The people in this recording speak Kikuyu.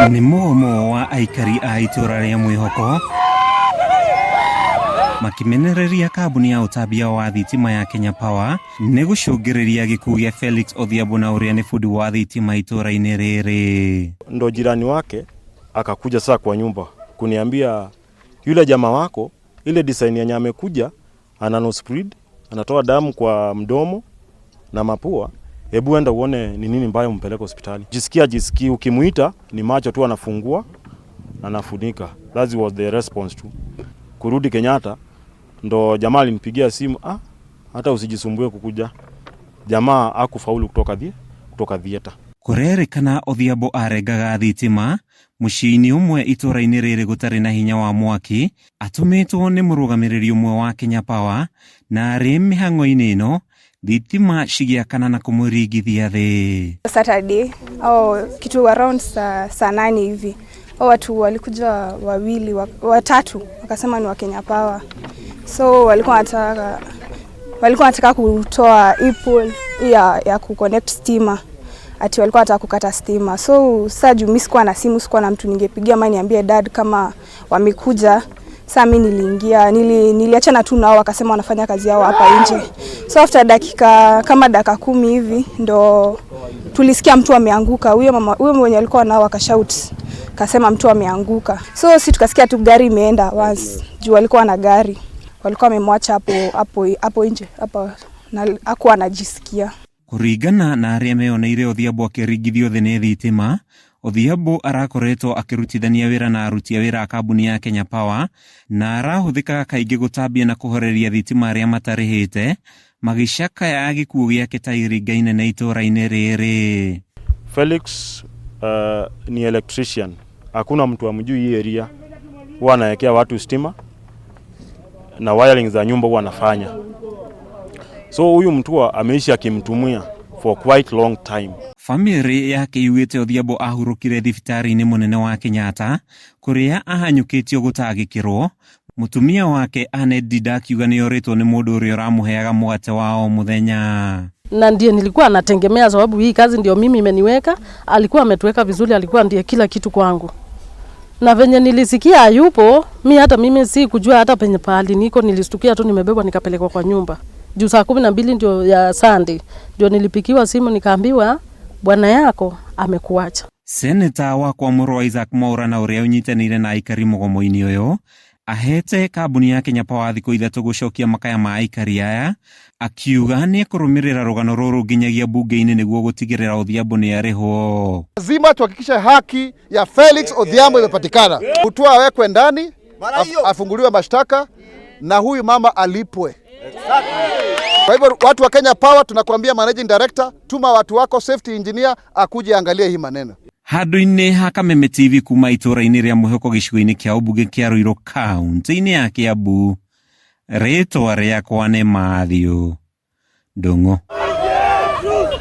Nĩ mũgomo wa aikari a itũra rĩa Mwĩhoko makĩmenereria kambuni ya ũtambia wa thitima ya Kenya Power nĩ gũcũngĩrĩria gĩkuũ gĩa Felix Odhiambo na ũrĩa nĩ bundi wa thitima itũra-inĩ rĩrĩ. Ndo jirani wake akakuja sasa kwa nyumba kuniambia yule jamaa wako ile design yenye amekuja ana nose bleed, anatoa damu kwa mdomo na mapua, hebu enda uone ni nini mbaya, umpeleke hospitali. Jisikia jisikii, ukimuita ni macho tu anafungua anafunika. That was the response tu. Kurudi Kenyatta ndo jamaa alinipigia simu, ah, hata usijisumbue kukuja. Jamaa akufaulu kutoka theater. Kũrerĩkana Odhiambo arengaga thitima mũciĩ-inĩ ũmwe itũra-inĩ rĩrĩ gũtarĩ na hinya wa mwaki atũmĩtwo nĩ mũrũgamĩrĩri ũmwe wa Kenya Power na arĩ mĩhang'o-inĩ ĩno thitima cigĩakana na kũmũringithia thĩ. Saturday au kitu around saa 8 hivi au watu walikuja wawili watatu wakasema ni wa Kenya Power, so walikuwa wanataka kutoa hii pole ya kuconnect stima, ati walikuwa wanataka kukata stima. So saa juu mimi sikuwa na simu, sikuwa na mtu ningepigia ama niambie dad kama wamekuja. Saa mi niliingia, niliachana tu nao, wakasema wanafanya kazi yao hapa nje. So after dakika kama dakika 10 hivi ndo tulisikia mtu ameanguka. Huyo mama, huyo mwenye alikuwa nao akashout, kasema mtu ameanguka. So si tukasikia tu gari imeenda once, juu walikuwa na gari, walikuwa wamemwacha hapo hapo hapo nje hapa na hakuwa anajisikia. Kũringana na arĩa meyoneire Odhiambo akĩringithio thĩ nĩ thitima, Odhiambo arakoretwo akĩrutithania wĩra na aruti a wĩra a kambuni ya Kenya Power na arahũthĩkaga kaingĩ gũtambia na kũhoreria thitima arĩa matarĩhĩte magĩcakaya gĩkuũ gĩake ta iringa inene itũra-inĩ rĩrĩ. Felix ni electrician, hakuna mtu amjui hii area. Huwa anawekea watu stima na wiring za nyumba huwa anafanya. So huyu mtu ameishi akimtumia for quite long time. Bamĩrĩ yake yugĩte Odhiambo ahurũkire thibitarĩ-inĩ mũnene wa Kenyatta kũrĩa ahanyũkĩtio gũtangĩkĩrwo. Mũtumia wake Annette Ndinda akiuga nĩorĩtwo nĩ mũndũ ũrĩa ũramũheaga mũgate wa o mũthenya. Na ndiye nilikuwa nategemea, sababu hii kazi ndio mimi imeniweka. Alikuwa ametuweka vizuri, alikuwa ndiye kila kitu kwangu. Na venye nilisikia hayupo, mi hata mimi si kujua hata penye pahali niko, nilistukia tu nimebebwa nikapelekwa kwa nyumba. Juu saa 12 ndio ya Sunday ndio nilipigiwa simu nikaambiwa bwana yako amekuacha. Seneta wa Kwamũrwo Isaac Mwaura na ũrĩa ũnyitanĩire na aikari mũgomo-inĩ ũyũ ahete kambuni ya Kenya Power thikũ 3 gũcokia makaya ma aikari aya, akiuga nĩ ekũrũmĩrĩra rũgano rũrũ nginyagia mbunge-inĩ nĩguo gũtigĩrĩra Odhiambo nĩ arĩhwo. Lazima tuhakikishe haki ya Felix Odhiambo imepatikana. Mutua awekwe ndani, afunguliwe mashtaka na huyu mama alipwe. Kwa hivyo watu wa Kenya Power tunakuambia, managing director, tuma watu wako, safety engineer akuje angalie hii maneno. Handũ-inĩ ha Kameme TV kuma itũra-inĩ rĩa Mwĩhoko gĩcigo-inĩ kĩa ũmbunge kĩa Ruiru kaunti-inĩ ya Kiambu, rĩtwa rĩakwa nĩ Matthew Ndung'u.